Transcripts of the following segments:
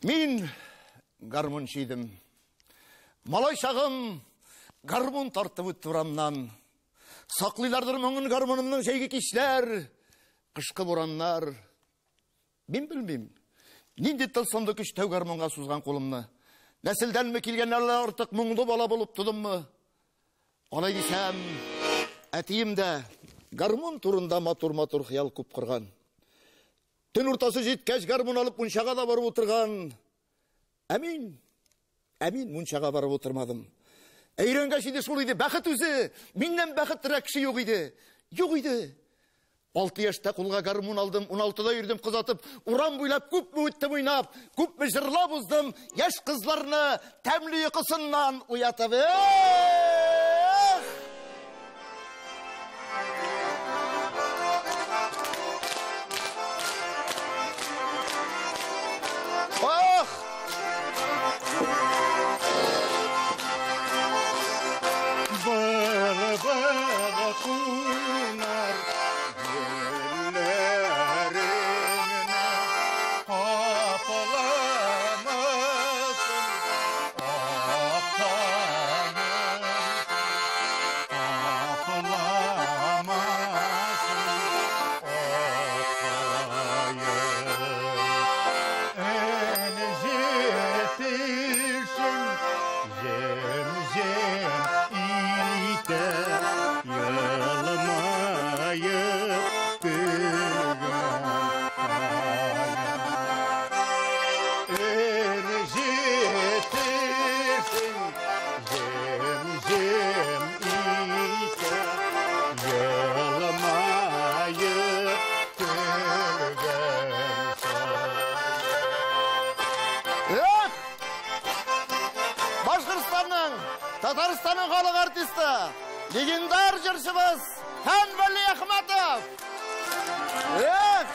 Мин гармунчы идем. Малай чагым гармун тартып үтте урамнан. Саклыйлардыр моңын гармунымның җәйге кичләр, кышкы бураннар. Мин белмим, нинди тылсымлы көч тәү гармунга сузган кулымны. Нәселдәнме килгән әллә артык моңлы бала булып тудыммы? Алай дисәм, әтием дә гармун турында матур-матур хыял күп корган. Төн уртасы җиткәч, гармун алып мунчага да барып утырган. Ә мин, ә мин мунчага барып утырмадым. Әйрәнгәч иде шул иде, бәхет үзе. Миннән бәхетлерәк кеше юк иде. Юк иде. 6 яшьтә кулга гармун алдым, 16-да йөрдем кыз атып, урам буйлап күпме үттем уйнап, күпме җырлап уздым, яшь кызларны тәмле йокысыннан уятып. Эх! Ах! Бала-бала кунар гөлләреңне капламасын ак каен, капламасын ак каен. Энҗетешең җем-җем итә, елмаеп көлгән каен. Энҗетешең җем-җем итә, елмаеп көлгән каен. Эх! Башкортстанның, Татарстанның халык артисты, легендар җырчыбыз Фән Вәлиәхмәтов! Эх!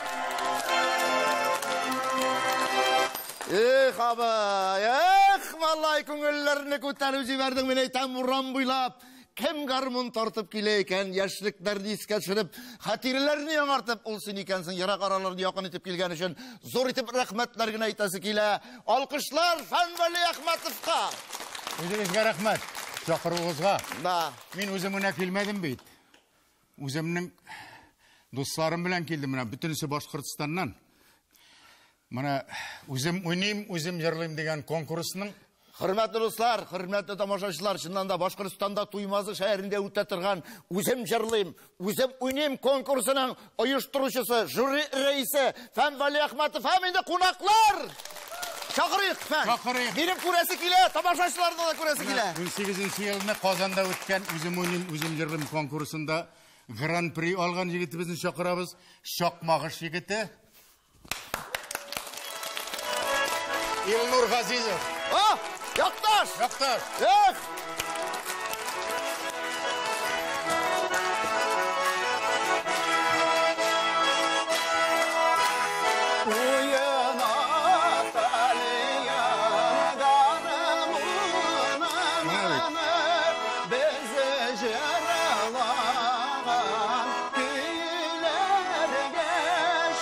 Эх, абый, эх, малай, күңелләрне күтәреп җибәрдең, мин әйтәм, урам буйлап. Кем гармун тартып килә икән, яшьлекләрне искә төшереп, хатирәләрне яңартып, ул син икәнсең, ерак араларны якын итеп килгән өчен зур итеп рәхмәтләр генә әйтәсе килә. Алкышлар Фән Вәлиәхмәтовка! Үзегезгә рәхмәт, чакыруыгызга. Да. Мин үзем генә килмәдем бит. Үземнең дусларым белән килдем, менә бөтенесе Башкортстаннан. Менә үзем уйныйм, үзем җырлыйм дигән конкурсның. Хөрмәтле дуслар, хөрмәтле тамашачылар, чыннан да Башкортстанда Туймазы шәһәрендә үтә торган Үзем җырлыйм, үзем уйныйм конкурсының оештыручысы, жюри рәисе Фән Вәлиәхмәтов һәм инде кунаклар! Чакырыйк, Фән. Чакырыйк. Минем күрәсе килә, тамашачыларны да күрәсе килә. 18 елны Казанда үткән Үзем уйныйм, үзем җырлыйм конкурсында Гран-при алган егетебезне чакырабыз. Чакмагыш егете. Илнур Газизов. А, якташ! Якташ! Эх!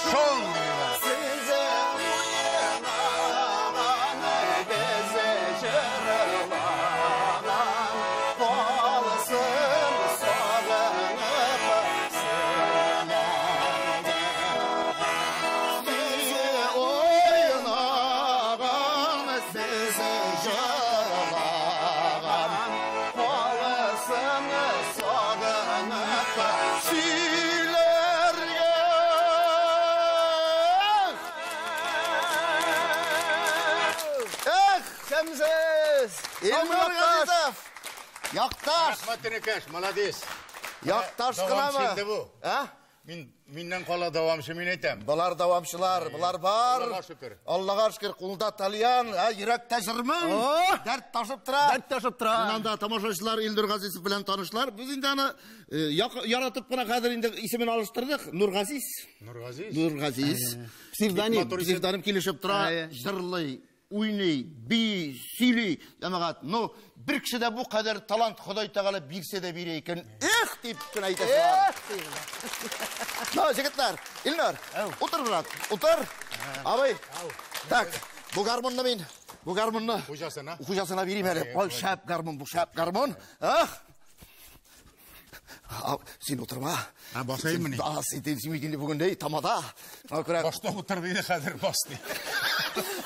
Шон! Эх, Шәмсез! Илнур Газизов! Якташ! Рәхмәт, энекәш, молодец. Якташ Дәвамчы кынамы? инде бу. А? Мин миннән кала дәвамчы мин әйтәм. Болар дәвамчылар, болар бар. Аллага шөкер. Аллага шөкер, кулда тальян, ә, йөрәктә җырмың. Дәрт ташып тора. Дәрт ташып тора. Моннан да тамашачылар Илнур Газизов белән танышлар. Без инде аны яратып кына хәзер инде исемен алыштырдык. Нур Газиз. Нур Газиз. Нур Газиз. Псевдоним. Псевдоним килешеп тора, Әйе. җырлый, уйный, би, сөйли. Җәмәгать, ну, бер кеше дә бу кадәр талант Ходай Тәгалә бирсә дә бирә икән. Эх, дип кенә әйтәсе бар. Эх, Ну, егетләр, Илнур, утыр, брат, утыр. Абый. Так, Бу гармунны мин, бу гармунны Хуҗасына. Хуҗасына бирим әле. Ой, шәп гармун бу, шәп гармун. Ах! Син утырма. А, басайыммыни? А, син бит инде бүген дә тамада. Шуңа күрә Башта утыр диде, хәзер бас ди.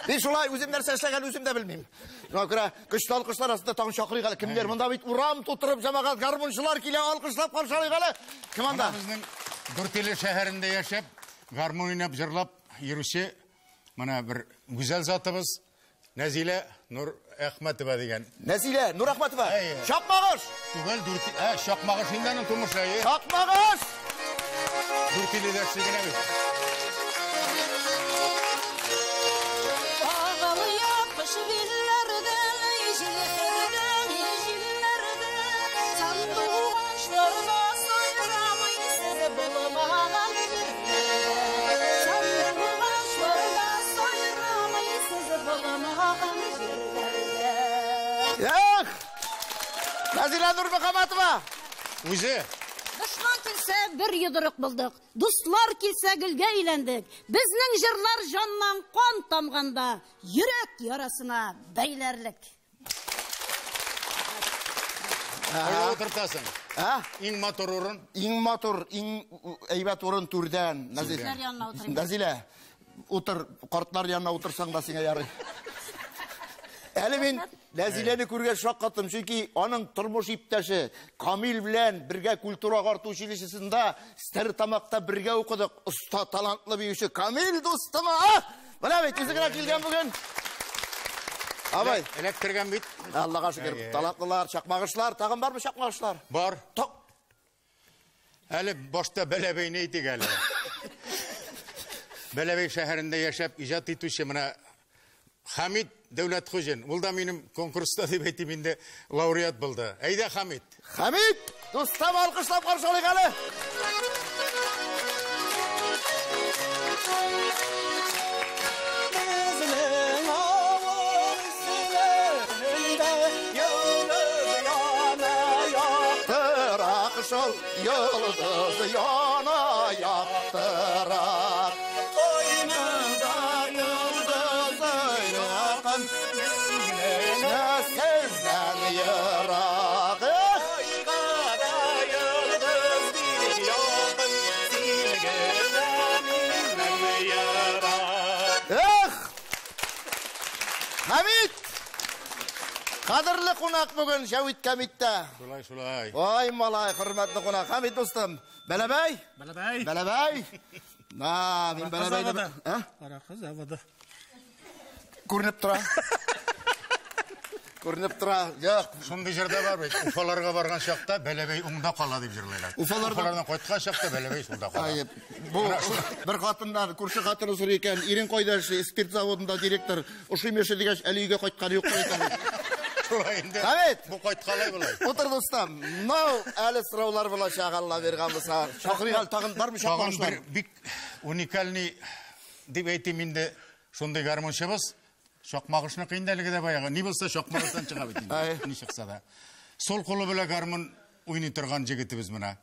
Мин шулай үзем нәрсә эшләгән үзем дә белмим. Шуңа күрә көчле алкышлар астында тагын чакырыйк әле. Кемнәр монда бит урам тутырып җәмәгать гармунчылар килә, алкышлап каршы алыйк әле. Кем анда? Безнең Дүртөйле шәһәрендә яшәп, гармун уйнап, җырлап йөрүче менә бер гүзәл затыбыз Нәзилә Нур Әхмәтова дигән. Нәзилә Нур Әхмәтова. Әйе. Чакмагыш! Түгел, Чакмагыш инде аның тумышы, әйе. Чакмагыш! Дүртөйледә эшли генә бит. Эх! Нәзилә Нурмөхәммәтова! Үзе! Дошман килсә, бер йодрык булдык. Дуслар килсә, гөлгә әйләндек. Безнең җырлар җаннан кан тамганда, йөрәк ярасына бәйләрлек. Кайда утыртасың? А? Иң матур урын? Иң матур, иң әйбәт урын түрдән. Түрдән янына утырыйм. Нәзилә, утыр, картлар янына утырсаң да сиңа ярый. Әле мин Нәзиләне күргәч шаккаттым, чөнки аның тормыш иптәше Камил белән бергә культура агарту училищесында Стәрлетамакта бергә укыдык. Оста, талантлы биюче Камил дустым, а? Менә бит үзе генә килгән бүген. Абай, эләктергән бит. Аллага шөкер, талантлылар, чакмагышлар, тагын бармы чакмагышлар? Бар. Әле башта Бәләбәйне әйтик әле. Бәләбәй шәһәрендә яшәп иҗат итүче менә Хамид Дәүләтхуҗин. Ул да минем конкурста дип әйтим инде лауреат булды. Әйдә, Хамид. Хамид, дустым, алкышлап каршы алыйк әле. Безнең авыл исемендә йолдыз яна яктырак, шул йолдыз яна яктырак. Койнында йолдыз якын, сездән ерак. Айга да йолдыз бик якын, син генә миннән ерак. Эх! Хамид! Кадерле кунак бүген Җәвит Кәмиттә. Шулай, шулай. Ой, малай, хөрмәтле кунак. Хамид дустым. Бәләбәй? Бәләбәй. Бәләбәй. На, мин Бәләбәй дип. А? Аракы заводы. Күренеп тора. Күренеп тора. Юк. Шундый җырда бар бит. Уфаларга барган чакта Бәләбәй уңда кала дип җырлыйлар. Уфалардан кайткан чакта Бәләбәй сулда кала. Ай, бу бер хатыннан, күрше хатыны сорый икән, ирең кайда эшли? Спирт заводында директор. Ошый меше дигәч, әле өйгә кайтканы юк икән. Шулай инде. Хамид! Бу кайткалай болай. Утыр дустым. Нау, әле сораулар булачак, Алла биргән булса. Чакырыйк әле, тагын бармы Тагын чакмагышлар? бер бик уникальный дип әйтим инде, шундый гармунчыбыз. Чакмагышныкы инде әлеге дә баягы. Ни булса Чакмагыштан чыга бит инде. Ни чыкса да. Сол кулы белән гармун уйный торган җегетебез менә.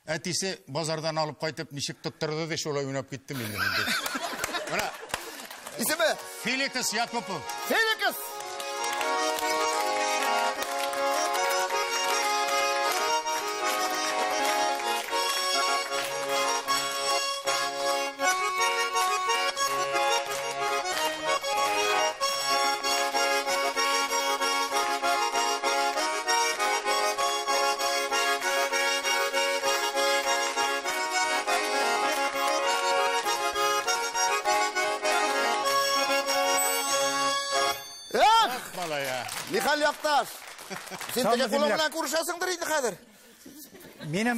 Әтисе базардан алып кайтып ничек тоттырды ди, шулай уйнап киттем инде мин дип. Менә. Исеме? Феликс Якупов. Феликс! Михаил Якташ, син теге кулың белән күрешәсеңдер инде хәзер. Минем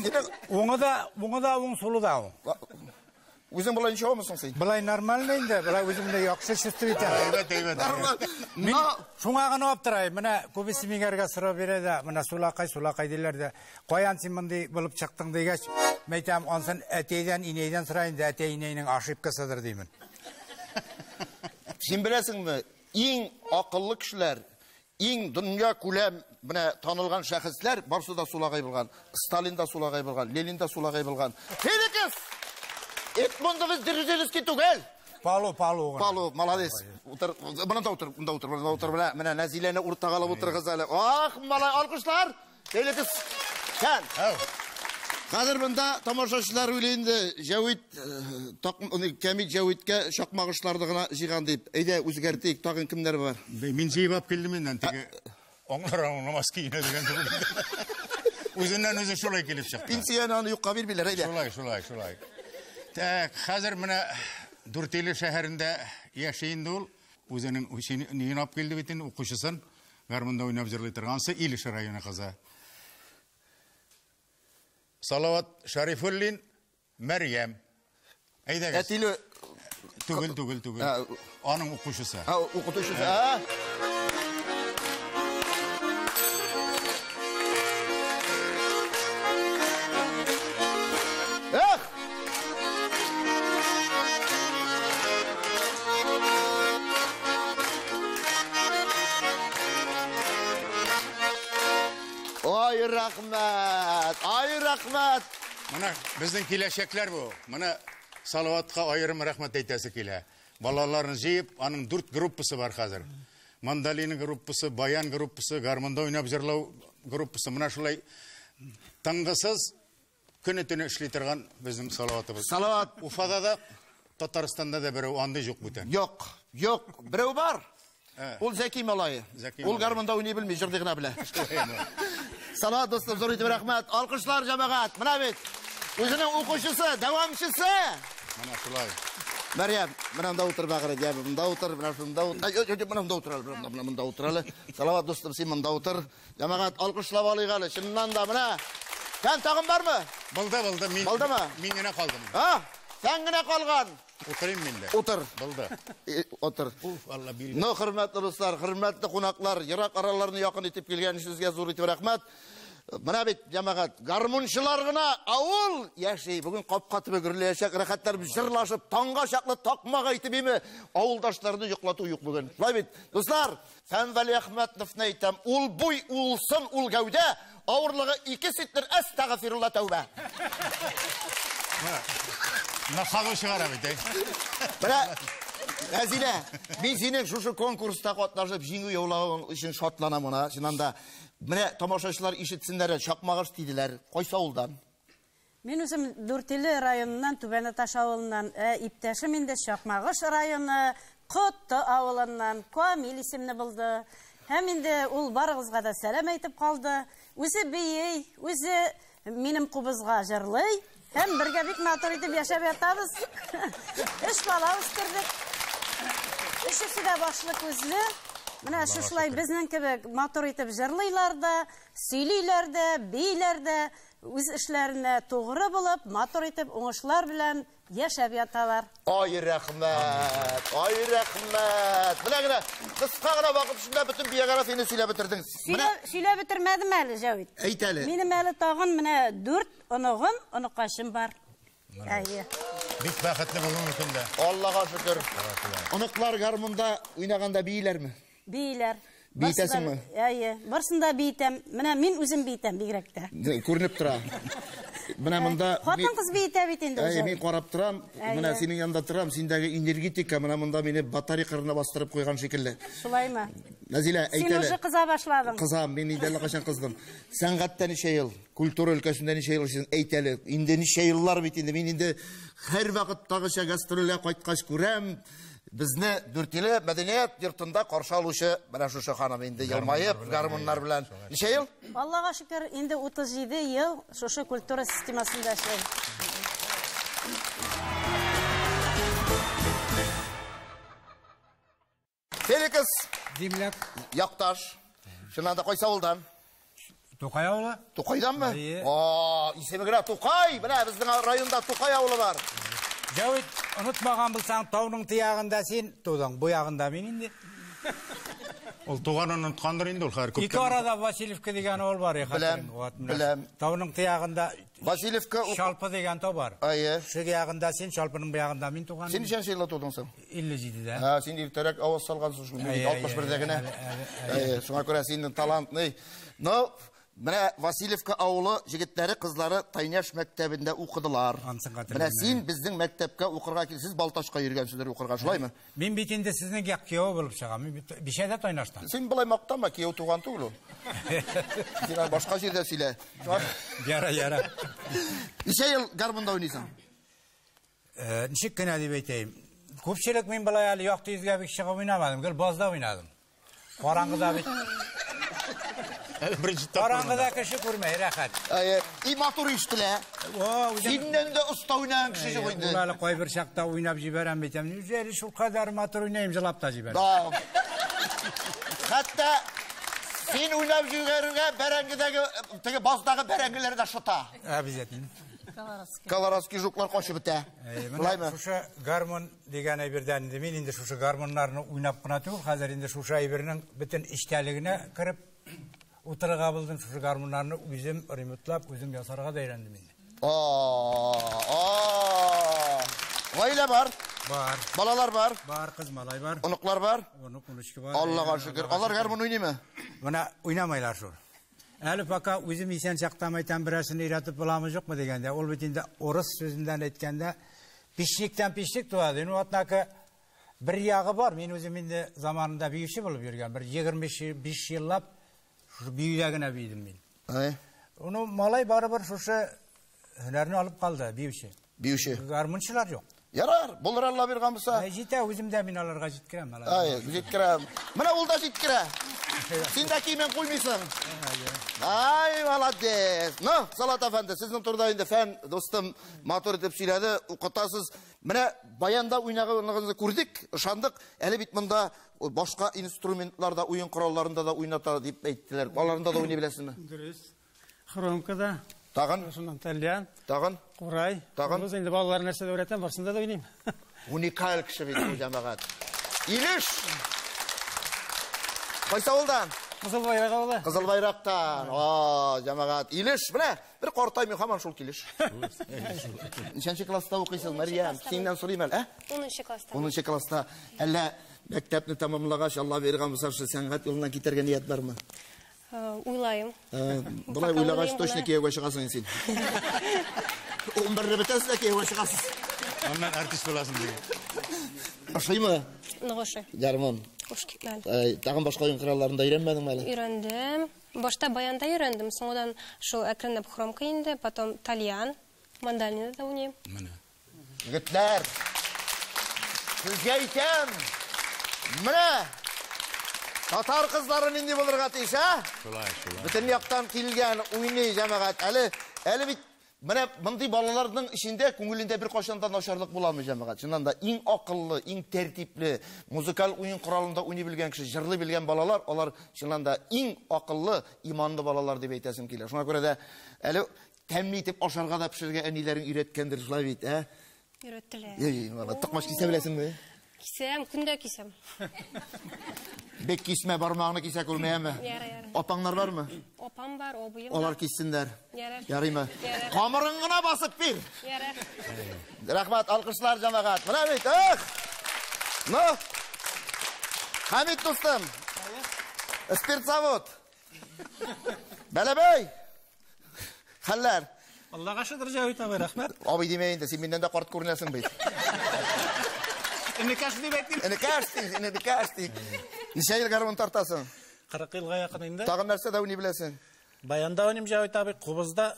уңы да, уңы да, уң сулы да уң. Үзең болай ничә алмыйсың син? Болай нормально инде, болай үземне яхшы чувствую итәм. Әйбәт, әйбәт. Нормаль. Мин шуңа гына аптырайм. Менә күбесе миңәргә сорау бирә дә, менә сулакай, сулакай диләр дә. Каян син мондый булып чыктың дигәч, мәйтәм, ансын әтәйдән, инәйдән сорайын да, әтәй инәйнең ошибкасыдыр димен. Син беләсеңме, иң акыллы кешеләр, иң дөнья күләм менә танылган шәхесләр барысы да сулагай булган. Сталин да сулагай булган, Ленин да сулагай булган. Феликс! Эдмундович Дзержинский түгел. Палу, палу. Палу, молодец. Утыр, монда утыр, монда утыр, монда утыр. Менә, менә Нәзиләне уртага алып утырыгыз әле. Ах, малай, алкышлар. Әйләгез. Кән. Хәзер монда тамашачылар уйлый инде, Җәвит, Кәмит Җәвиткә чакмагышларны гына җыйган дип. Әйдә, үзгәртик, тагын кемнәр бар? Мин җыеп алып килдем инде, теге аңлар аңламас киенә дигән түгел. Үзеннән үзе шулай килеп чыкты. Пенсияне аны юкка бирмиләр, әйдә. Шулай, шулай, шулай. Так, хәзер менә Дүртөйле шәһәрендә яши инде ул. Үзенең неен алып килде бит инде, укучысын. Гармунда уйнап җырлый торгансы Илеш районы кызы. Салават Шарифуллин, Мәрьям. Әйдәгез. Әтиле Түгел, түгел, түгел. Аның укучысы. Ә, укытучысы. Ә? Эх! Ай, рәхмәт! Ай, рәхмәт! Менә безнең киләчәкләр бу. Менә Салаватка аерым рәхмәт әйтәсе килә. Балаларын җыеп, аның 4 группасы бар хәзер. Мандолина группасы, баян группасы, гармунда уйнап җырлау группасы. Менә шулай тынгысыз көне-төне эшли торган безнең Салаватыбыз. Салават. Уфада да, Татарстанда да берәү андый юк бүтән. Юк, юк, берәү бар. Ул Зәки малае. Зәки Ул малае. гармунда уйный белми, җырлый гына белә. Салават дустым, зур итеп рәхмәт. Алкышлар, җәмәгать. Менә бит үзенең укучысы, дәвамчысы. Менә шулай. Мәрьям, менә монда утыр, бәгырь, я монда утыр, менә шунда утыр. Ай, ай, ай, менә монда утыр әле, менә монда утыр әле. Салават дустым, син монда утыр. Җәмәгать, алкышлап алыйк әле. Чыннан да менә. Кән тагын бармы? Булды, булды. Мин, Булдымы? Мин генә калдым. А, сен генә калган. Утырыйм мин дә. Утыр. Булды. Утыр. Уф, Алла бирде. Ну, хөрмәтле дуслар, хөрмәтле кунаклар, ерак араларны якын итеп килгән сезгә зур итеп рәхмәт. Менә бит, җәмәгать, гармунчылар гына авыл яши. Бүген капка төбе гөрләячәк, рәхәтләнеп җырлашып, таңга чаклы такмак әйтеп име, авылдашларны йоклату юк бүген. Шулай бит, дуслар, Фән Вәлиәхмәтовны әйтәм, ул буй, ул сын, ул гәүдә, авырлыгы 2 центнер, әстәгъфирулла тәүбә. Нахалу чыгара бит, әй. Менә, Нәзилә, мин синең шушы конкурста катнашып җиңү яулавың өчен шатланам мона. Чыннан да, менә тамашачылар ишетсеннәр, Чакмагыш диделәр. Кайсы авылдан? Мин үзем Дүртөйле районыннан, Түбән Аташ авылыннан, иптәшем инде Чакмагыш районы, Котты авылыннан, Камил исемле булды. Һәм инде ул барыгызга да сәлам әйтеп калды. Үзе бии, үзе минем кубызга җырлый. Һәм бергә бик матур итеп яшәп ятабыз. 3 бала үстердек. Өчесе дә башлы күзле. Менә шушылай безнең кебек матур итеп җырлыйлар да, сөйлиләр дә, бииләр дә, үз эшләренә тугры булып, матур итеп уңышлар белән яшәп яталар. Ай рәхмәт, ай рәхмәт. Менә генә кыска гына вакыт эчендә бөтен биографияне сөйләп бетердең. Менә Сөйләп бетермәдем әле, Җәвит. Әйт әле. Минем әле тагын менә 4 оныгым, оныкашым бар. Әйе. Бик бәхетле бүгенге көндә. Аллага шөкер. Оныклар гармунда уйнаганда бииләрме? Бииләр. Биетәсеңме? Әйе, барысын да биетәм. Менә мин үзем биетәм бигрәк тә. Күренеп тора. Менә монда Хатын-кыз биетә бит инде Әйе, үзе. мин карап торам. Менә синең янында торам, синдәге энергетика менә монда мине батарея кырына бастырып куйган шикелле. Шулаймы? Нәзилә, әйт Син әле. уже кыза башладың. Кызам, мин инде әллә кайчан кыздым. Сәнгатьтә ничә ел, культура өлкәсендә ничә ел эшлисең, әйт әле. Инде ничә еллар бит инде. Мин инде һәр вакыттагыча гастрольгә кайткач күрәм. Безне Дүртөйле мәдәният йортында каршы алучы менә шушы ханым инде елмаеп, гармуннар белән. Ничә ел? Аллага шөкер, инде 37 ел шушы культура системасында эшләйм. Феликс Димләк. Якташ. Чыннан да кайсы авылдан? Тукай авылы. Тукайданмы? Әйе. А, исеме генә Тукай. Менә безнең районда Тукай авылы бар. Җәвит, онытмаган булсаң, тауның тиягында син тудың, бу ягында мин инде. Ул туганын оныткандыр инде ул хәзер Ике күптән. арада Васильевка дигән авыл бар, Беләм, беләм. Тауның тиягында Васильевка Шалпы дигән тау бар. Әйе. Шул ягында син, Шалпының бу ягында мин туган. Син ничәнче елда тудың соң? 57-дә. Һа, син иртәрәк аваз салгансың шул, мин Әйе, 61-дә әйе, генә. әйе, әйе. Әйе, шуңа күрә синең талантны. Но Менә Васильевка авылы җегетләре, кызлары Тайняш мәктәбендә укыдылар. Менә син безнең мәктәпкә укырга кил, сез Балтачка йөргәнсездер укырга, шулаймы? Мин бит инде сезнең як кияү булып чыгам. Мин бит Бишәдә Тайнаштан. Син болай мактанма, кияү туган түгел ул. Син аны башка җирдә сөйлә. Яра, яра. Ничә ел гармунда уйныйсың? Ничек кенә дип әйтәем. Күпчелек мин болай әле якты йөзгә бик чыгып уйнамадым, гел базда уйнадым. Караңгыда бит. Әле беренче тапкыр. Караңгыда кеше күрмәй, рәхәт. Әйе, и матур ишетелә. О, үзем Синнән дә оста уйнаган кеше юк инде. Ул әле кайбер чакта уйнап җибәрәм бит. Неужели шул кадәр матур уйныйм, җылап та җибәрәм. Да. Хәтта син уйнап җибәрүгә бәрәңгедәге, теге баздагы бәрәңгеләр дә шыта. Обязательно. Колорадский жуклар качып бетә. Менә шушы гармун дигән әйбердән инде мин инде шушы гармуннарны уйнап кына түгел, хәзер инде шушы әйбернең бөтен эчтәлегенә кереп утырырга булдым. Шушы гармуннарны үзем ремонтлап, үзем ясарга да өйрәндем инде. Гаилә бар. Бар. Балалар бар. Бар, кыз малай бар. Оныклар бар. Онык, онычка бар. Аллага шөкер. Алар гармун уйныймы? Менә уйнамайлар шул. Әле пока үзем исән чакта әйтәм, берәрсен өйрәтеп буламы, юкмы дигәндә, ул бит инде урыс сүзеннән әйткәндә, пешниктән пешник туа ди. Ну, однако, бер ягы бар. Мин үзем инде заманында биюче булып йөргән. Бер 25 еллап шушы биюдә генә биедем мин. Әй. Уны малай барыбер шушы һөнәрне алып калды, биюче. Биюче. Гармунчылар юк. Ярар, булыр Алла биргән булса. Әй, җитә, үзем дә мин аларга җиткерәм, алар. Әй, җиткерәм. Менә ул да җиткерә. Син дә киемен куймыйсың. Ай, молодец. Ну, Салат әфәнде, сезнең турыда инде Фән дустым матур итеп сөйләде, укытасыз. Менә баянда уйнаганыгызны күрдек, ышандык. Әле бит монда башка инструментларда, уен коралларында да уйната дип әйттеләр. Аларында да уйный беләсезме? Дөрес. Хромкада. Тагын? Шуннан тальян. Тагын? Курай. Тагын? Без инде балалар нәрсә дә өйрәтәм, барсында да уйныйм. Уникаль кеше бит бу җәмәгать. Илеш! Кайсы авылдан? Кызыл Байрак авылы. Кызыл Байрактан. А, җәмәгать. Илеш, менә бер картаймый һаман шул килеш. Ничәнче класста укыйсың, Мәрьям? Синнән сорыйм әле, ә? 10 класста. 10 класста. Әллә мәктәпне тәмамлагач, Алла биргән булса, шул сәнгать юлыннан китәргә ният бармы? Уйлайым. Болай уйлагач, точно кияүгә чыгасың син. 11-не бетәсең дә кияүгә чыгасың. Аннан артист буласың дигән. Ошыймы? Нык ошый. Гармун. Хуш китмәде. Тагын башка уен коралларында өйрәнмәдеңме әле? Өйрәндем. Башта баянда өйрәндем, соңыннан шул әкренләп хромка инде, потом тальян, мандолина да уйныйм. Менә. Егетләр, сезгә әйтәм, менә татар кызлары нинди булырга тиеш, ә? Шулай, шулай. Бөтен яктан килгән уйный җәмәгать. Әле бит менә мондый балаларның эчендә күңелендә бер кайчан да начарлык була алмый җәмәгать. Чыннан да иң акыллы, иң тәртипле, музыкаль уен коралында уйный белгән кеше, җырлый белгән балалар, алар чыннан да иң акыллы, иманлы балалар дип әйтәсем килә. Шуңа күрә дә әле тәмле итеп ашарга да пешерергә әниләрең өйрәткәндер, шулай бит, ә? Өйрәттеләр. Ей, мала, токмач кисә беләсеңме? Кисәм, көндә кисәм. Бик кисмә, бармагыңны кисә күрмә, әме? Ярар, ярар. Апаңнар бармы? Апам бар, абыем Алар бар. киссеннәр. Ярар. Ярыймы? Ярар. Камырын гына басып бир. Ярар. Рәхмәт, алкышлар җәмәгать. Менә бит, эх! Ну, Хамит дустым. Спиртзавод. Бәләбәй. Хәлләр. Аллага шөкер, Җәвит абый, рәхмәт. Абый димә инде, син миннән дә карт күренәсең бит. Энекәш дип әйтим. Энекәш дим, энекәш дим. Ничә ел гармун тартасың? 40 елга якын инде. Тагын нәрсә дә уйный беләсең? Баянда уйныйм, Җәвит абый, кубызда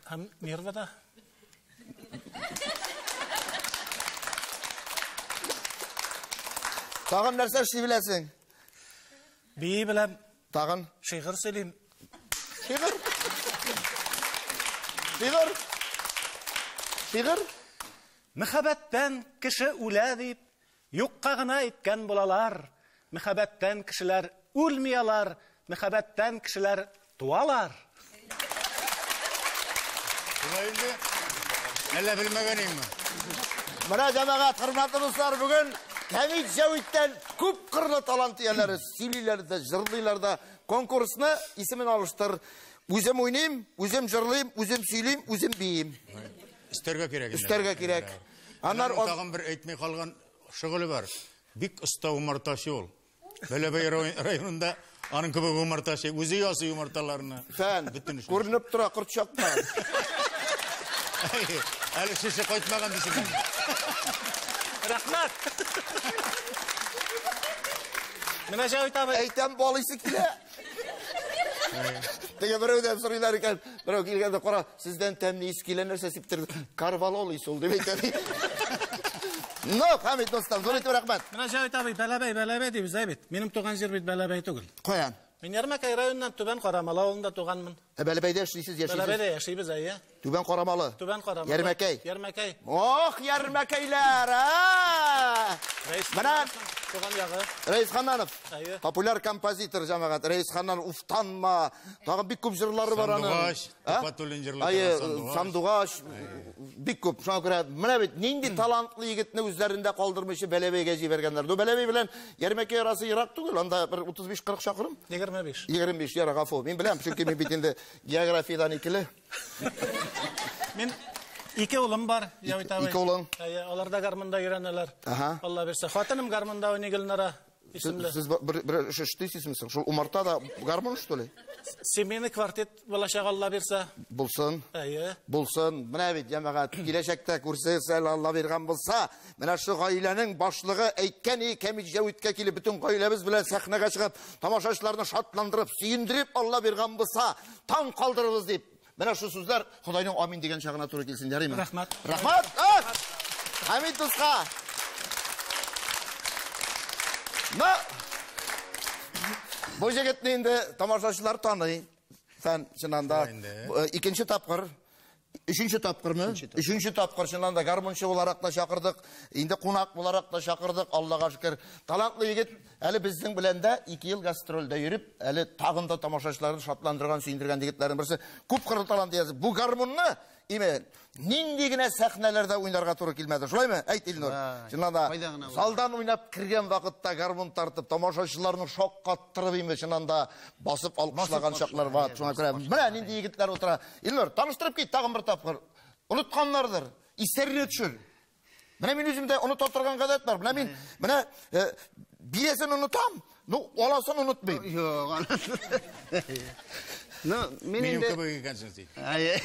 һәм нервада. Тагын нәрсә эшли беләсең? Бии беләм. Тагын? Шигырь сөйлим. Шигырь? Шигырь? Шигырь? Мәхәббәттән кеше үлә дип, юкка гына әйткән булалар. Мәхәббәттән кешеләр үлми алар, мәхәббәттән кешеләр туалар. Шулай инде. Әллә белмәгән идеңме? Менә җәмәгать, хөрмәтле дуслар, бүген Хәмит Җәвиттән күп кырлы талант ияләре сөйлиләр дә, җырлыйлар да. Конкурсны исемен алыштыр. Үзем уйныйм, үзем җырлыйм, үзем сөйлим, үзем биим. Өстәргә кирәк инде. Өстәргә кирәк. Аннар Аннан тагын бер әйтми калган шөгыле бар. Бик оста умартачы ул. Бәләбәй районында аның кебек умартачы, үзе ясый умарталарны. Фән, күренеп тора, корт чаккан. Әле шеше кайтмаган дисең. Рәхмәт. Менә Җәвит абый. Әйтәм, балыйсы килә. Теге берәүдән сорыйлар икән, берәү килгәндә, кара, сездән тәмле ис килә, нәрсә сиптерде? Карвалол исе ул, дип әйтә. Ну, Хәмит дустым, зур итеп рәхмәт. Менә Җәвит абый, Бәләбәй, Бәләбәй дибез, әй бит. Минем туган җир бит Бәләбәй түгел. Каян? Мин Ярмәкәй районыннан Түбән Карамалы авылында туганмын. Ә Бәләбәйдә эшлисез, яшисез? Бәләбәйдә яшибез, әйе. Түбән Карамалы. Түбән Карамалы. Ярмәкәй. Ярмәкәй. Ох, ярмәкәйләр, а! Рәис Менә туган ягы. Рәис Ханнанов. Әйе. Популяр композитор җәмәгать. Рәис Ханнанов уфтанма. Тагын бик күп җырлары бар аның. Сандугач, А? Төхфәтуллин җырлап Әйе, торган Сандугач. Бик күп. Шуңа күрә менә бит нинди талантлы егетне үзләрендә калдырмыйча Бәләбәйгә җибәргәннәр. Ну, Бәләбәй белән Ярмәкәй арасы ерак түгел. Анда бер 35-40 чакрым. 25. 25 яра, гафу. Мин беләм, чөнки мин бит инде географиядән икеле. Мин ике улым бар, Җәвит абый. Ике улың. Әйе, алар да гармунда өйрәнәләр. Аһа. Алла бирсә. Хатыным гармунда уйный Гөлнара исемле. Сез бер эш эшлисезме соң? Шул умарта да гармун, что ли? Семейный квартет булачак, Алла бирсә. Булсын. Әйе. Булсын. Менә бит җәмәгать киләчәктә күрсәгез, әле Алла биргән булса, менә шу гаиләнең башлыгы әйткән и Кәмит Җәвиткә килеп бөтен гаиләбез белән сәхнәгә чыгып, тамашачыларны шатландырып, сөендереп Алла биргән булса, таң калдырырбыз дип. Менә шу сүзләр Ходайның амин дигән чагына туры килсен, ярыймы? Рәхмәт. Рәхмәт. А! Хәмит дуска. На! Бу егетне инде тамашачылар таный. Фән, чыннан да, Инде. Икенче тапкыр, өченче тапкырмы? Өченче тапкыр чыннан да гармунчы буларак та чакырдык, инде кунак буларак та чакырдык, Аллага шөкер. Талантлы егет әле безнең белән дә 2 ел гастрольдә йөреп, әле тагын да тамашачыларны шатландырган, сөендергән егетләрнең берсе. Күп кырлы талант иясе. Бу гармунны име нинди генә сәхнәләрдә уйнарга туры килмәде. Шулаймы? Әйт, Илнур. Чыннан да Кайда гына залдан уйнап кергән вакытта гармун тартып, тамашачыларны шаккаттырып име, чыннан да басып алкышлаган чаклар бар. Шуңа күрә менә нинди егетләр утыра. Илнур, таныштырып кит тагын бер тапкыр. Онытканнардыр. Исләренә төшер. Менә мин үземдә оныта торган гадәт бар. Менә мин, менә бирәсен онытам, ну, аласын онытмыйм. Юк, анасы. Ну, мин Минем инде кебек икәнсең син. Әйе.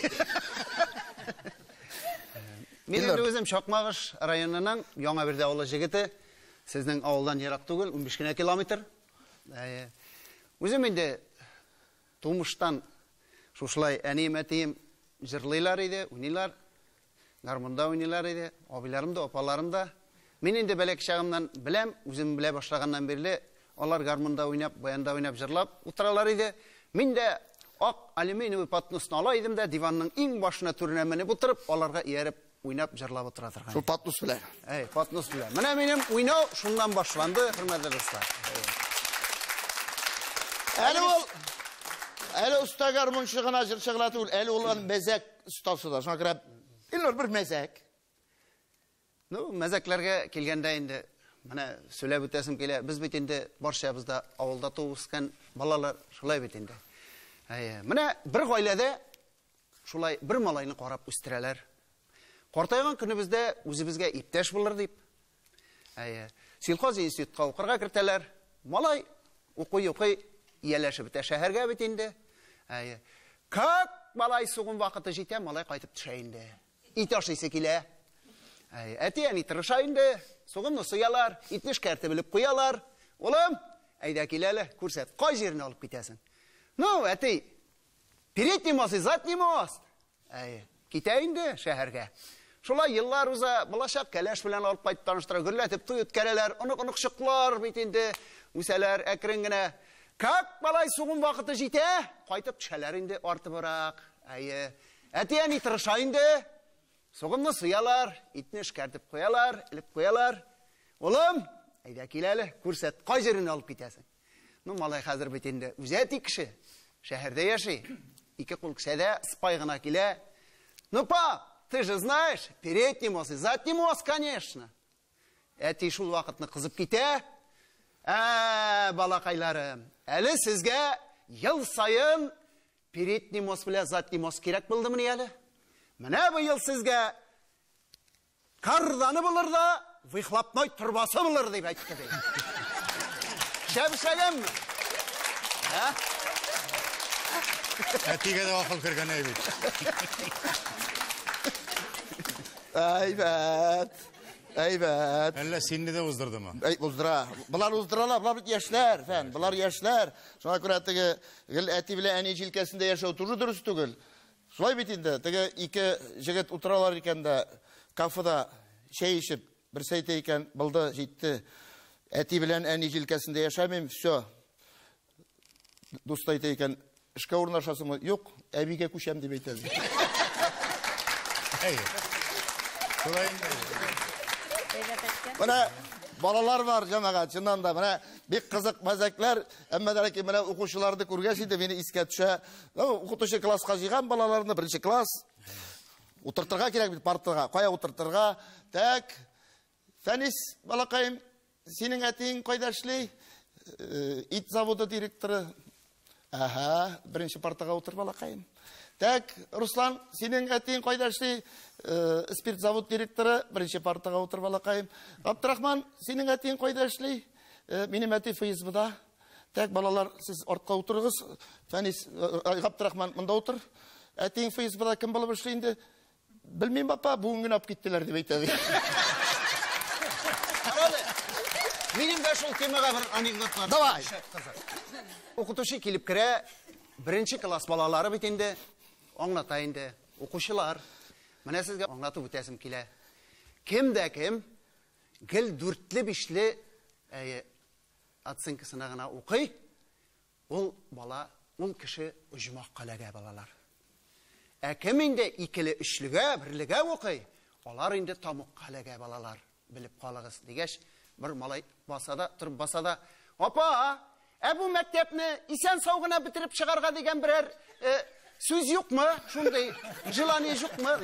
Мин инде үзем Чакмагыш районының Яңа Бирде авылы җегете. Сезнең авылдан ерак түгел, 15 кенә километр. Әйе. Үзем инде тумыштан шушылай әнием, әтием җырлыйлар иде, уйныйлар. Гармунда уйныйлар иде, абыйларым да, апаларым да. Мин инде бәләкәй чагымнан беләм, үзем белә башлаганнан бирле алар гармунда уйнап, баянда уйнап җырлап утыралар иде. Мин дә ак алюминиевый подносны ала идем дә, диванның иң башына түренә менеп утырып, аларга ияреп уйнап җырлап утыра торган. Шул поднос белән. Әй, поднос белән. Менә минем уйнау шуннан башланды, хөрмәтле дуслар. Әле ул әле оста гармунчы гына, җырчы гына түгел, әле ул аның мәзәк остасы да. Шуңа күрә Илнур бер мәзәк. Ну, мәзәкләргә килгәндә инде менә сөйләп үтәсем килә. Без бит инде барчабыз да авылда туып үскән балалар, шулай бит инде. Әйе, менә бер гаиләдә шулай бер малайны карап үстерәләр. Картайган көнебездә үзебезгә иптәш булыр дип. Әйе, сельхоз институтка укырга кертәләр. Малай укый-укый ияләшеп бетә шәһәргә бит инде. Әйе. Как малай сугым вакыты җитә, малай кайтып төшә инде. Ит ашыйсы килә. Әй, әти-әни тырыша инде. Сугымны суялар, итне эшкәртеп белеп куялар. Улым, әйдә кил әле, күрсәт, кай җиренә алып китәсең? Ну, әти, передний мост и задний мост. Әй, китә инде шәһәргә. Шулай еллар уза, булачак кәләш белән алып кайтып таныштыра, гөрләтеп туй үткәрәләр, онык-оныкчыклар бит инде үсәләр әкрен генә. Как малай сугым вакыты җитә, кайтып төшәләр инде артыбрак. Әйе, әти-әни тырыша инде. Сугымны суялар, итне эшкәртеп куялар, элеп куялар. Улым, әйдә кил әле, күрсәт, кай җиренә алып китәсең? Ну, малай хәзер бит инде үзе әти кеше, шәһәрдә яши. Ике кул кесәдә, спай гына килә. Ну, пап, ты же знаешь, передний мост и задний мост, конечно. Әти шул вакытны кызып китә. Ә, балакайларым, әле сезгә ел саен передний мост белән задний мост кирәк булдымыни әле? Менә бу ел сезгә карданы булыр да, выхлопной трубасы булыр дип әйтте ди. Шәп эшләгәнме? Ә? Әтигә дә акыл кергән әй бит. Әйбәт. Әйбәт. Әллә сине дә уздырдымы? Әй, уздыра. Болар уздыралар, болар бит яшьләр, Фән, болар яшьләр. Шуңа күрә теге гел әти белән әни җилкәсендә яшәү тоже дөрес түгел. Шулай бит инде, теге ике җегет утыралар икән дә кафеда чәй эчеп, берсе әйтә икән, булды, җитте. Әти белән әни җилкәсендә яшәмим, все. Дусты әйтә икән, эшкә урнашасыңмы? Юк, әбигә күчәм дип әйтә. Әй. Шулай инде. Менә балалар бар, җәмәгать, чыннан да менә бик кызык мәзәкләр. Әмма дә ләкин менә укучыларны күргәч инде мине искә төшә. Ну, укытучы класска җыйган балаларны, беренче класс. Утыртырга кирәк бит партага. Кая утыртырга? Так. Фәнис, балакаем, синең әтиең кайда эшли? Ит заводы директоры. Әһә, беренче партага утыр, балакаем. Так, Руслан, синең әтиең кайда эшли? Спирт завод директоры, беренче партага утыр, балакаем. Абдрахман, синең әтиең кайда эшли? Минем әти ФСБда. Так, балалар, сез артка утырыгыз. Фәнис, Габдрахман, монда утыр. Әтиең ФСБда кем булып эшли инде? Белмим, папа, бүген генә алып киттеләр дип әйтә. Карале, минем дә шул темага бер анекдот бар. Давай. Укытучы килеп керә, беренче класс балалары бит инде, аңлата инде, укучылар. Менә сезгә аңлатып үтәсем килә. Кем дә кем гел дүртле-бишле, әйе, оценкасына гына укый, ул бала, ул кеше оҗмахка эләгә, балалар. Ә кем инде икеле, өчлегә, берлегә укый, алар инде тамукка эләгә, балалар. Белеп калыгыз, дигәч, бер малай баса да, торып баса да, апа, ә бу мәктәпне исән сау гына бетереп чыгарга дигән берәр сүз юкмы? Шундый желание юкмы?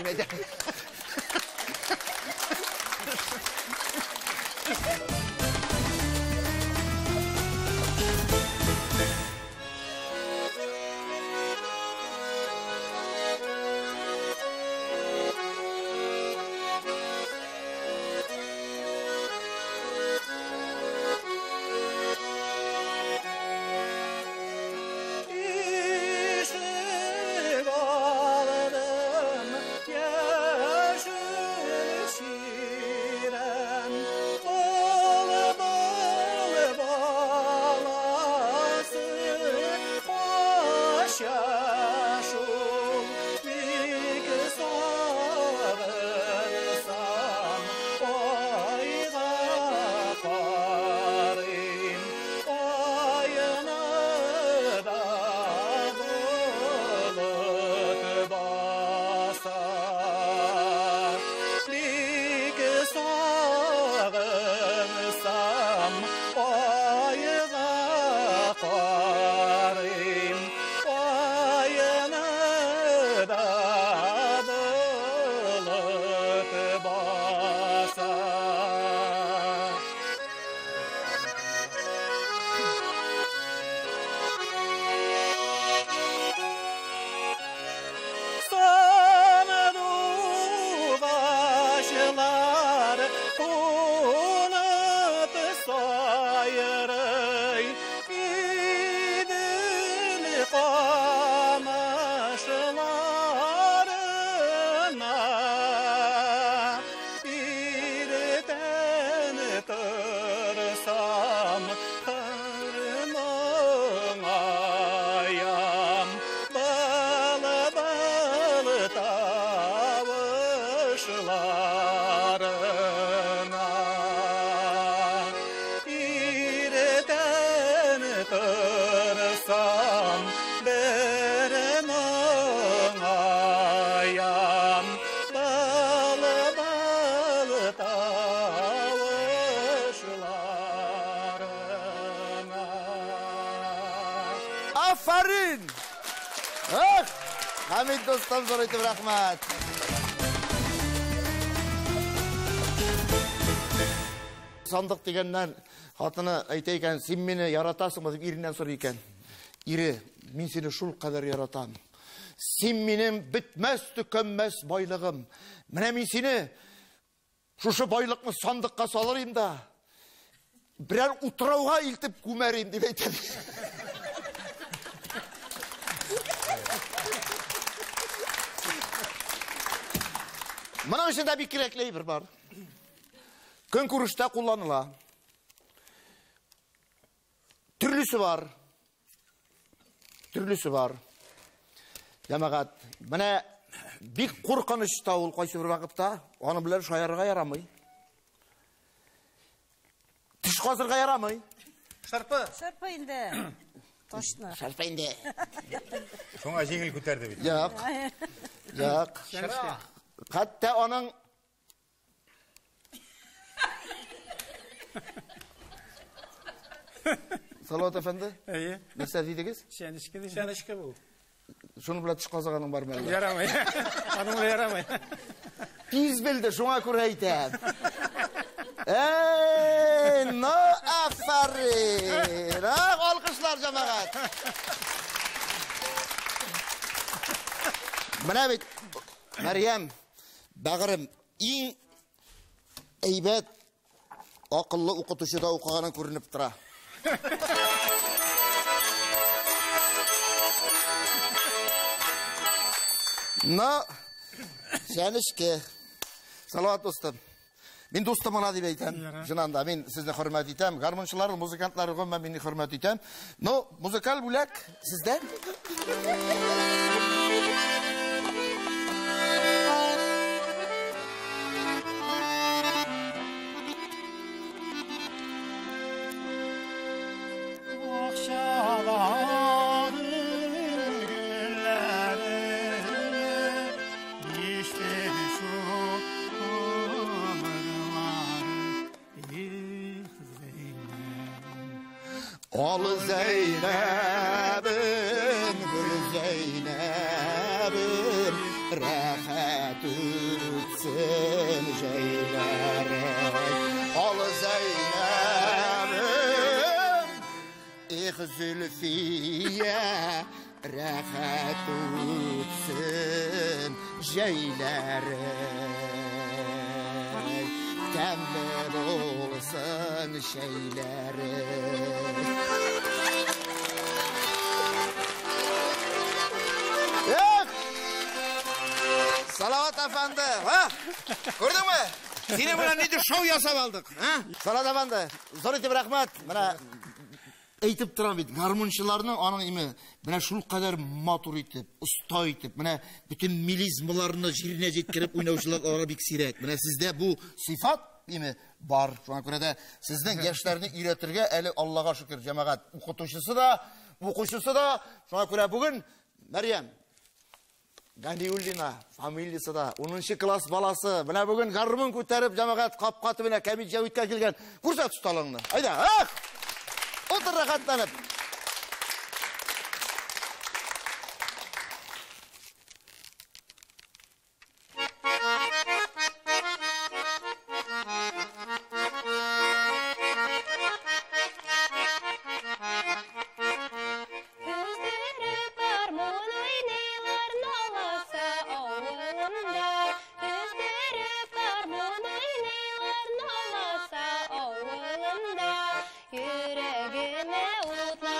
Афарин! Ах! Хәмид дустым, зур итеп рәхмәт. Сандык дигәннән хатыны әйтә икән, син мине яратасыңмы дип иреннән сорый икән. Ире, мин сине шул кадәр яратам. Син минем бетмәс төкәнмәс байлыгым. Менә мин сине шушы байлыкны сандыкка салыр идем да. Берәр утрауга илтеп күмәрим дип әйтә. Моның өчен дә бик кирәкле әйбер бар. Көнкүрештә кулланыла. Төрлесе бар. Төрлесе бар. Җәмәгать, менә бик куркыныч та ул кайсы бер вакытта, аның белән шаярырга ярамый. Теш казырга ярамый. Шырпы. Шырпы инде. Ташны. Шырпы инде. Шуңа җиңел күтәрде бит. Юк. Юк. Хәтта аның Салават әфәнде? Әйе. Нәрсә дидегез? Чәнечке дим. Чәнечке бу. Шуны белән теш казыганың бармы әллә? Ярамый. Аның белән ярамый. Тиз белде, шуңа күрә әйтәм. Эй, ну, афәрин! Ах, алкышлар, җәмәгать! Менә бит, Мәрьям, бәгырем, иң әйбәт акыллы укытучыда укыганың күренеп тора. Но, чәнечке. Салават дустым. Мин дустым гына дип әйтәм. Чыннан да мин сезне хөрмәт итәм. Гармунчылар, музыкантлар гомумән мине хөрмәт итәм. Но музыкаль бүләк сездән. Al Zeynep'im, gül Zeynep'im, rahat ötsün şeylerim. Al Zeynep'im, eh Zülfiye, rahat ötsün şeylerim. Tәмле булсын шәйләре. Эх! Салават әфәнде, ха? Күрдеңме? Синең белән нинди шоу ясап алдык, ха? Салават әфәнде, зур итеп рәхмәт. Менә әйтеп торам бит, гармунчыларның аның име менә шул кадәр матур итеп, оста итеп, менә бөтен мелизмаларны җиренә җиткереп уйнаучылар алар бик сирәк. Менә сездә бу сыйфат име бар. Шуңа күрә дә сезнең яшьләрне өйрәтергә әле Аллага шөкер, җәмәгать укытучысы да, укучысы да. Шуңа күрә бүген Мәрьям Ганиуллина фамилиясы да 10 класс баласы. Менә бүген гармун күтәреп җәмәгать капка төбенә Камил Җәвиткә килгән. Күрсәт осталыгыңны. Әйдә, ах! Утыр рәхәтләнеп. Өздереп гармун уйныйлар Наласа авылында. Өздереп гармун уйныйлар Наласа авылында. Йөрәгемә утлар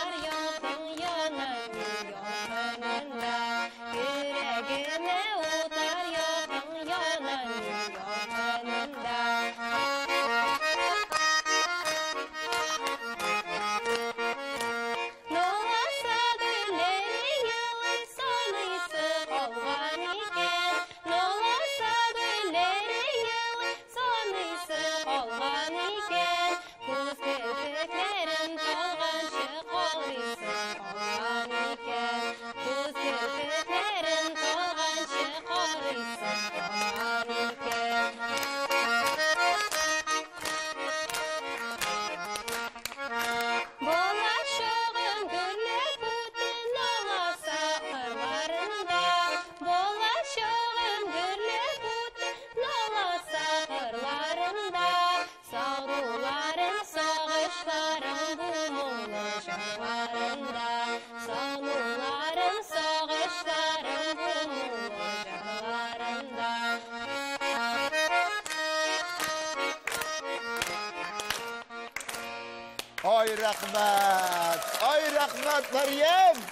Ай, рәхмәт! Ай, рәхмәт, Мәрьям!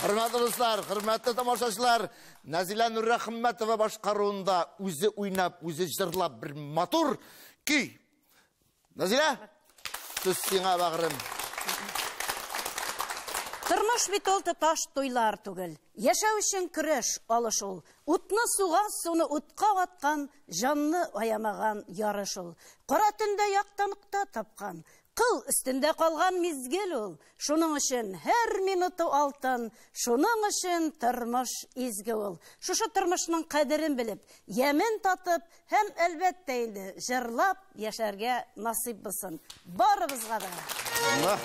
Хөрмәтле дуслар, хөрмәтле тамашачылар, Нәзилә Нуррәхмәтова башкаруында үзе уйнап, үзе җырлап бер матур көй. Нәзилә, сүз сиңа, бәгърем. Тормыш бит ул тоташ туйлар түгел. Яшәү өчен көрәш алыш ул. Утны суга, суны утка аткан, җанны аямаган ярыш ул. Кара төндә якты нокта тапкан, кыл өстендә калган мизгел ул. Шуның өчен һәр минуты алтын, шуның өчен тормыш изге ул. Шушы тормышның кадерен белеп, ямен татып һәм әлбәттә инде җырлап яшәргә насыйп булсын. Барыбызга да. Allah.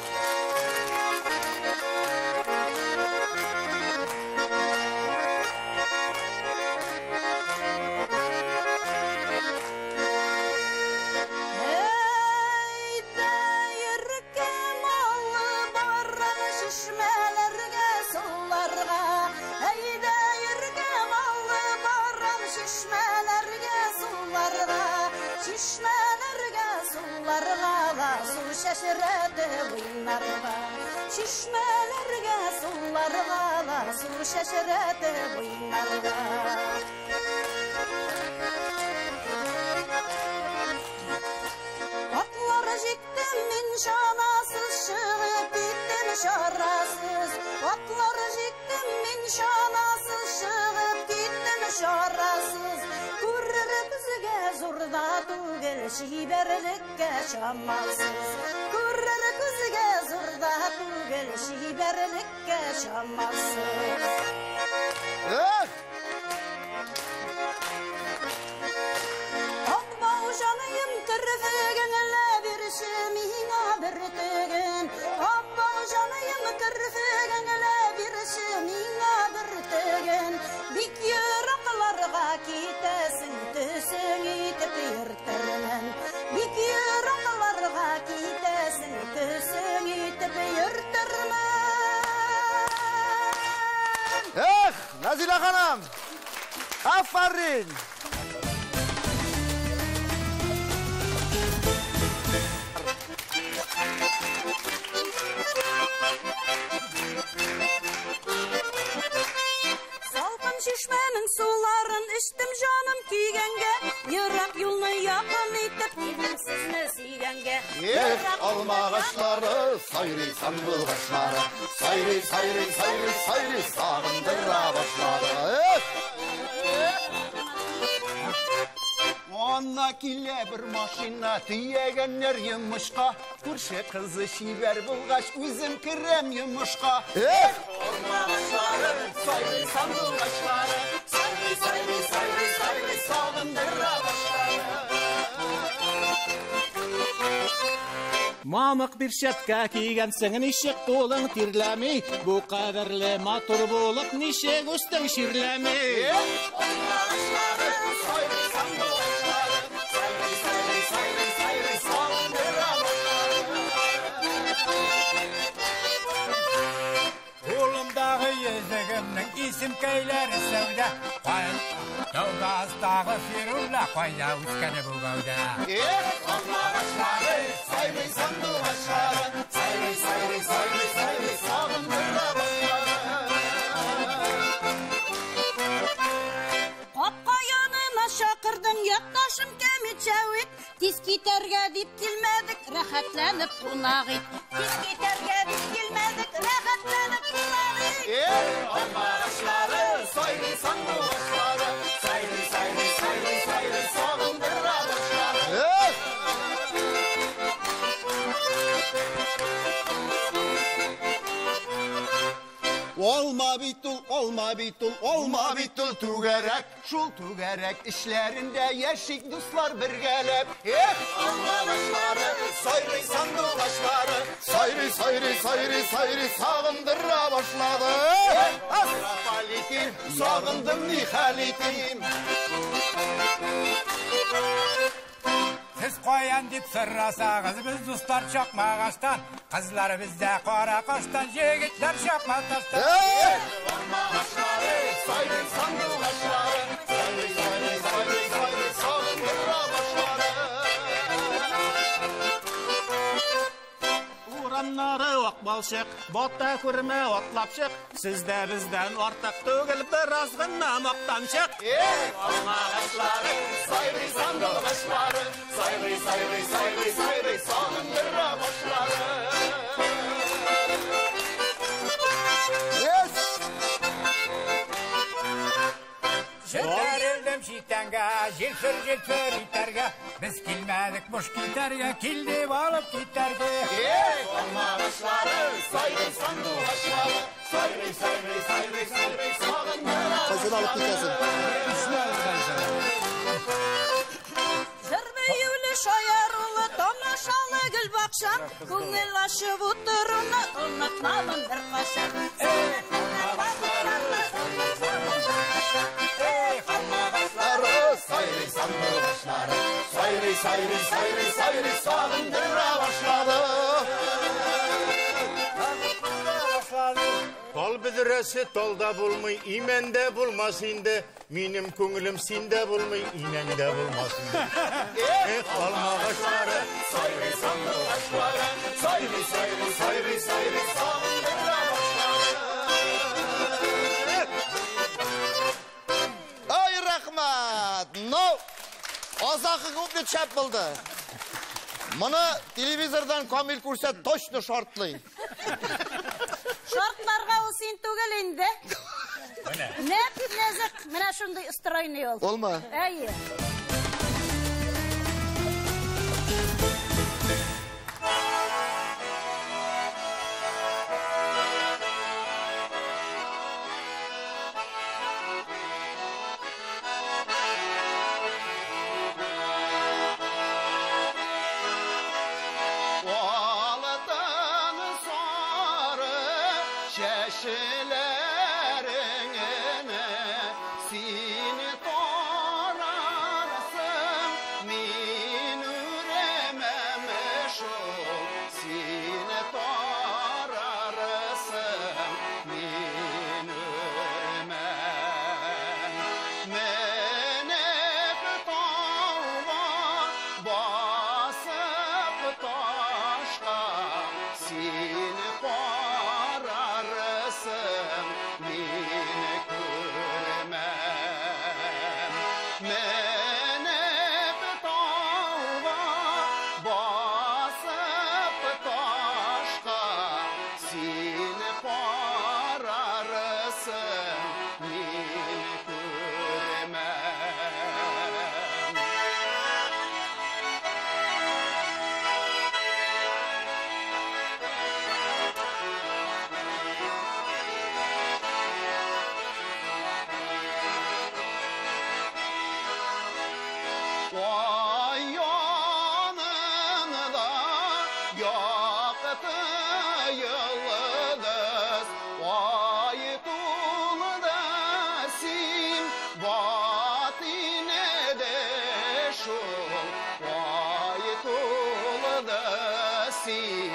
Әйдә йөркем алып барам чишмәләргә, суларга. Әйдә йөркем алып барам чишмәләргә, суларга. Чишмәләргә, суларга ла су чәчрәтеп уйнарга. Чишмәләргә, суларга ла су чәчрәтеп уйнарга. Атлар җиктем мин чанасыз, чыгып киттем чарасыз. Атлар җиктем мин чанасыз, чыгып киттем чарасыз. Күрер күзгә зур да түгел, чибәрлеккә чамасыз. Күрер күзгә зур да түгел, чибәрлеккә чамасыз. Эх! Акбау җаныем керфегеңлә бирче миңа бер теген. Акбау җаныем керфегеңлә бирче миңа бер теген. Бик еракларга китәсең, төсең итеп йөртермен. Бик еракларга китәсең, төсең итеп йөртермен. Эх, Нәзилә ханым! Афәрин! Салкын чишмәнең суларын эчтем җаным көйгәнгә, ерак юлны якын итеп килдем сезне сөйгәнгә. Эх, алма агачлары, сайрый сандугачлары, сайрый, сайрый, сайрый, сайрый, сагындыра башлады. Эх! Ана килә бер машина, төягәннәр йомышка. Күрше кызы чибәр булгач, үзем керәм йомышка. Эх! Алма агачлары, сайрый сандугачлары, сайрый, сайрый, сайрый, сайрый, сагындыра башлады. Мамык пирчәткә кигәнсең, ничек кулың тирләми? Бу кадәрле матур булып, ничек үстең чирләми? Алма агачлары, сайрый сандугачлары, сайрый, сайрый, сайрый, сайрый, сагындыра башлады. исемкәйләре сәүдә. Тәүгә астагфирулла, кайда үскәне бу гәүдә. Эх, алмагачлары, сайрый сандугачлары, сайрый, сайрый, сайрый, сайрый, сагындыра башлады. Капка янына чакырдың, якташым Кәмит Чәвит. Тиз китәргә дип килмәдек, рәхәтләнеп кунак ит. Тиз китәргә дип килмәдек, рәхәтләнеп кунак ит. Эх, алмагачлары, сайрый сандугачлары, сайрый, сайрый, сайрый, сайрый, сагындыра башлады. Эх! Алма бит ул, алма бит ул, алма бит ул түгәрәк, шул түгәрәк эшләрендә яшик дуслар бергәләп. Эх, алмагачлары, сайрый сандугачлары, Сайрый, сайрый, сайрый, сайрый, сагындыра башлады. Рафалитим, сагындым ни хәл итим. Сез каян дип сорасагыз, без дуслар Чакмагаштан, кызлар бездә кара каштан, егетләр чакма таштан. Эх! Алмагачлары, сайрый сандугачлары, сайрый, сайрый, сайрый, сайрый, сагындыра башлады. Урамнары ак балчык, бата күрмә атлап чык. Сез дә бездән артык түгел, бераз гына мактанчык. Эх, алмагачлары, сайрый сандугачлары, сайрый, сайрый, сайрый, сайрый, сагындыра башлады. Yes! Җитәрелдем читәнгә, җилфер-җилфер итәргә, без килмәдек буш китәргә, килдек алып китәргә. Эх, алмагачлары, сайрый сандугачлары, сайрый, сайрый, сайрый, сайрый, сагындыра Кайсын алып китәсең? Җыр биюле, шаярулы, тамашалы гөлбакчам, күңел ачып утыруны онытмамын беркайчан. Сайрый сандугачлары, сайрый, сайрый, сайрый, сайрый, сагындыра башлады. Тал бөдрәсе талда булмый, имәндә булмас инде. Минем күңелем синдә булмый, инәңдә булмас инде. Эх, алмагачлары, сайрый сандугачлары, сайрый, сайрый, сайрый, сайрый, сагындыра башлады. Ай, рәхмәт! Ну, азакы күпне шәп булды. Моны телевизордан Камил күрсә, точно шартлый. Шартларга ул син түгел инде. Нәп нәзек, менә шундый стройный ул. Улмы? Әйе. Алтын сары чәчләреңне син тарарсың, мин үрәмәм шул, син тарарсың, мин үрмәм. Менеп тауга, басып ташка, син карарсың, мин күрмәм. Менеп тауга, басып ташка, син карарсың, мин күрмәм. Vay yanında yaktı yıldız, vay tulda sin batine de şul, vay tulda sin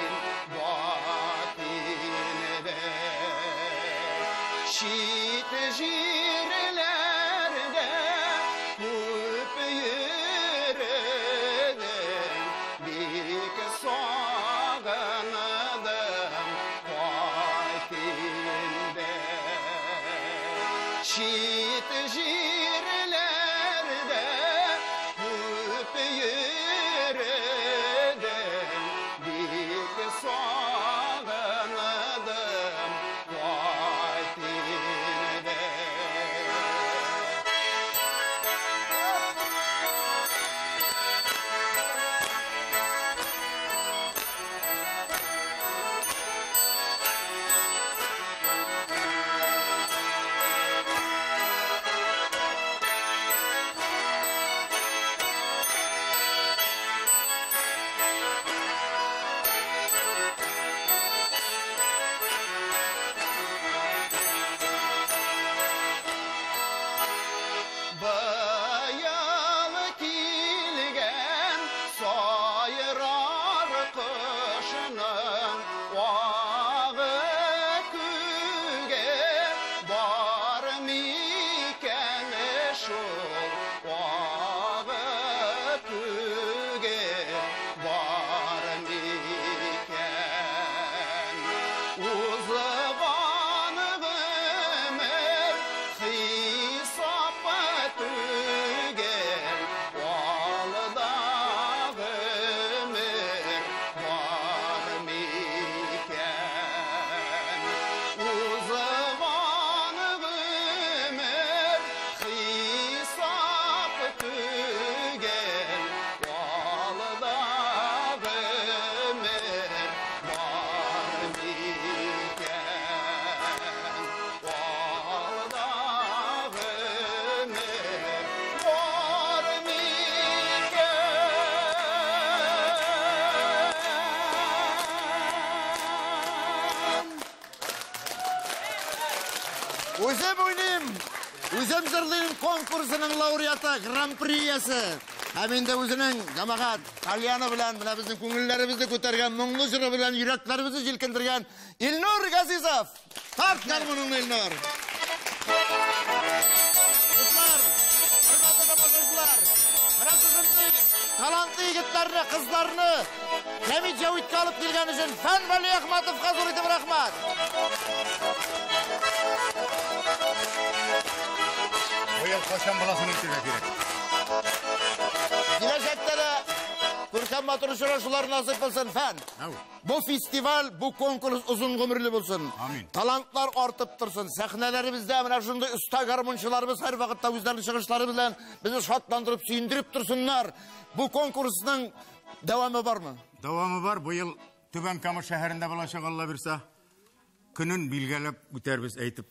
batine de. Şi Чит җирләрдә күп йөрдем, бик сагындым, кайт инде. Чит җирләрдә күп йөрдем, бик сагындым, кайт инде. Быел килгән сайрар кошның агы күге бар микән шул, агы күге бар микән? Узган гомер хисап түгел, алда гомер бар микән? Узган гомер хисап түгел, алда гомер бар микән? Алда гомер бар микән? Үзем уйныйм, үзем җырлыйм конкурсының лауреаты, гран-при иясе. Һәм инде үзенең җәмәгать тальяны белән менә безнең күңелләребезне күтәргән, моңлы җыры белән йөрәкләребезне җилкендергән Илнур Газизов. Тарт гармуныңны, Илнур. Дуслар, хөрмәтле тамашачылар, менә шушындый талантлы егетләрне, кызларны Хәмит Җәвиткә алып килгән өчен Фән Вәлиәхмәтовка зур итеп рәхмәт. Быел кайчан буласын әйтергә кирәк. Киләчәктә дә күркәм матур очрашулар насыйп булсын, Фән. Ау. Бу фестиваль, бу конкурс озын гомерле булсын. Амин. Талантлар артып торсын. Сәхнәләребездә менә шундый оста гармунчыларыбыз һәр вакытта үзләренең чыгышлары белән безне шатландырып, сөендереп торсыннар. Бу конкурсның дәвамы бармы? Дәвамы бар. Быел Түбән Кама шәһәрендә булачак, Алла бирсә. Көнен билгеләп үтәрбез, әйтеп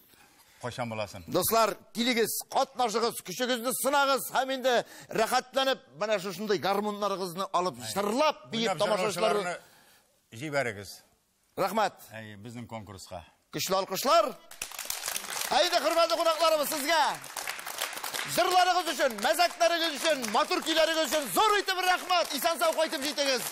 кайчан буласын. Дуслар, килегез, катнашыгыз, көчегезне сынагыз һәм инде рәхәтләнеп менә шушындый гармуннарыгызны алып, җырлап, биеп Уйнап тамашачылар. җырлаучыларны җибәрегез. Рәхмәт. Әй, безнең конкурска. Көчле алкышлар. Әйдә, хөрмәтле кунакларыбыз, сезгә җырларыгыз өчен, мәзәкләрегез өчен, матур көйләрегез өчен зур итеп рәхмәт. Исән-сау кайтып җитегез.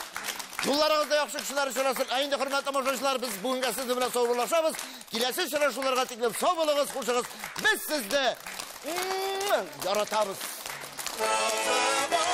Юлларыгызда яхшы кешеләр очрасын. Ә инде хөрмәтле тамашачылар, без бүгенгә сезнең белән саубуллашабыз. Киләсе очрашуларга тиклем сау булыгыз, хушыгыз. Без сезне яратабыз. Узган